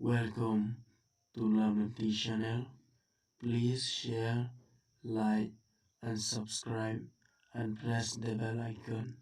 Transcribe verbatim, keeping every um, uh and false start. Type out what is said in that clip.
Welcome to Lamlumti channel. Please share, like, and subscribe, and press the bell icon.